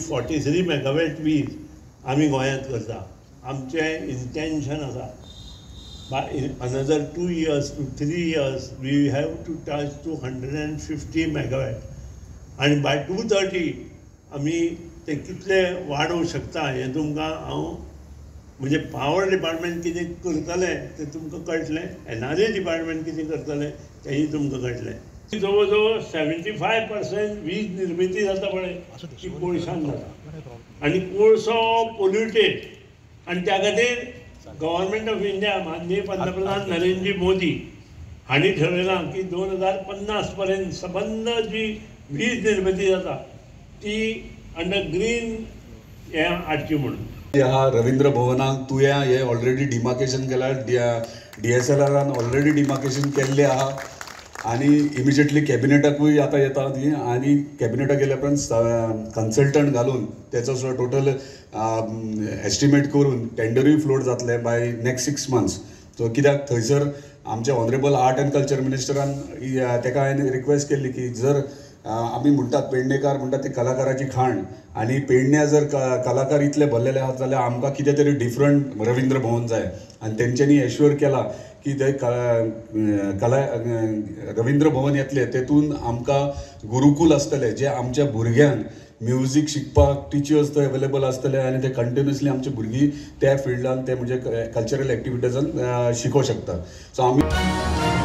43 megawatt वीज आमी गोंयांत करता. आमचें इंटेन्शन आसा by another 2 years to 3 years we have to touch 250 megawatt आनी बाय 230 आमी ते कितले वाडोवंक शकता हें तुमकां हांव म्हणजे पावर डिपार्टमेंट कितें करतलें तें तुमकां कळटलें, एनआरए डिपार्टमेंट कितें करतलें तेंय तुमकां कळटलें. जवळ जवळ 75% वीज निर्मिती जाता पळय ती कोळशान जाता आनी कोळसो पोल्युटेड आनी त्या खातीर गव्हर्मेंट ऑफ इंडिया माननीय पंतप्रधान नरेंद्र मोदी हांणी ठरयलां की 2050 पर्यंत सबंद जी वीज निर्मिती जाता ती अंडर ग्रीन हें हाडची म्हणून. ह्या रवींद्र भवनाक तुया हे ऑलरेडी डिमार्केशन केला, DSLRान ऑलरेडी डिमार्केशन केल्लें आहा आनी इमिजिएटली कॅबिनेटाकूय आतां येता ती आनी कॅबिनेटाक गेल्या उपरांत कन्सल्टंट घालून तेचो सुद्दां टोटल एस्टिमेट करून टेंडरूय फ्लोट जातलें बाय नेक्स्ट 6 मंथ्स. सो कित्याक थंयसर आमचे ऑनरेबल आर्ट एंड कल्चर मिनिस्टरान तेका हांवें रिक्वेस्ट केल्ली की जर आमी म्हणटात पेडणेकार म्हणटात ती कलाकाराची खाण आनी पेडण्या जर कलाकार इतले भरलेले आहात जाल्यार आमकां कितें तरी डिफरंट रवींद्र भवन जाय आनी तेंच्यांनी एश्योर केला की ते कला रवींद्र भवन येतले तेतून आमकां गुरुकूल आसतले जे आमच्या भुरग्यांक म्युजीक शिकपाक टिचर्स थंय अवेलेबल आसतले आनी ते कंटिन्युअसली आमचे भुरगीं त्या फिल्डान ते म्हणजे कल्चरल एक्टिविटीजान शिकोवंक शकता. सो आमी